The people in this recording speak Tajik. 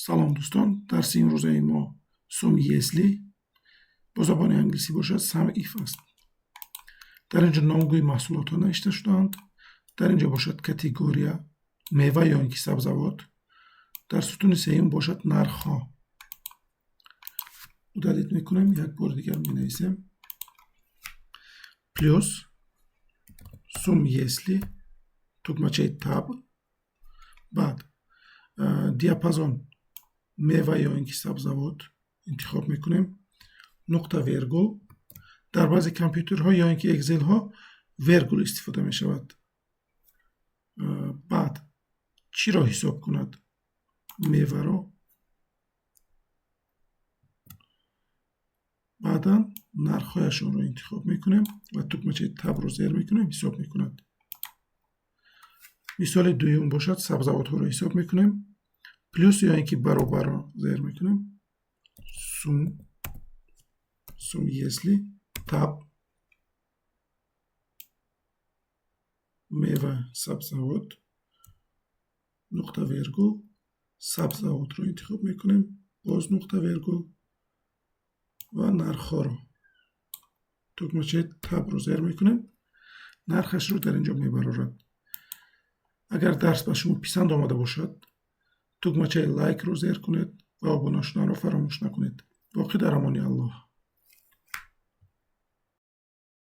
Салом, дӯстон! Дарси имрӯзаи мо сум если, бо забони англисӣ бошад, sum if аст. Дар ин ҷо номгӯи маҳсулотҳо навишта шудаанд. Дар ин ҷо бошад категория мева ё ин ки сабзавот. Дар сутуни сеюм бошад нархҳо. Удалить мекунем, як бори дигар менависем. Плюс сум если, тугмачаи таб, баъд диапазон мева ё ин ки сабзавот интихоб мекунем, нуқта вергул. Дар баъзе компютерҳо ё ин ки экзелҳо вергул истифода мешавад. Баъд чиро ҳисоб кунад? Меваро. Баъдан нархҳояшонро интихоб мекунем ва тугмачаи табро зер мекунем, ҳисоб мекунад. Мисоли дуюм бошад, сабзавотҳоро ҳисоб мекунем. Плюс ё ин ки баробарро зер мекунем, сум если, таб, мева, сабзавот, нуқта вергул, сабзавотро интихоб мекунем, боз нуқта вергул ва нархҳоро, тугмачаи табро зер мекунем, нархашро дар ин ҷо мебарорад. Агар дарс ба шумо писанд омада бошад, тугмачаи лайкро зер кунед ва обуна шуданро фаромӯш накунед. Боқӣ дар амони Аллоҳ.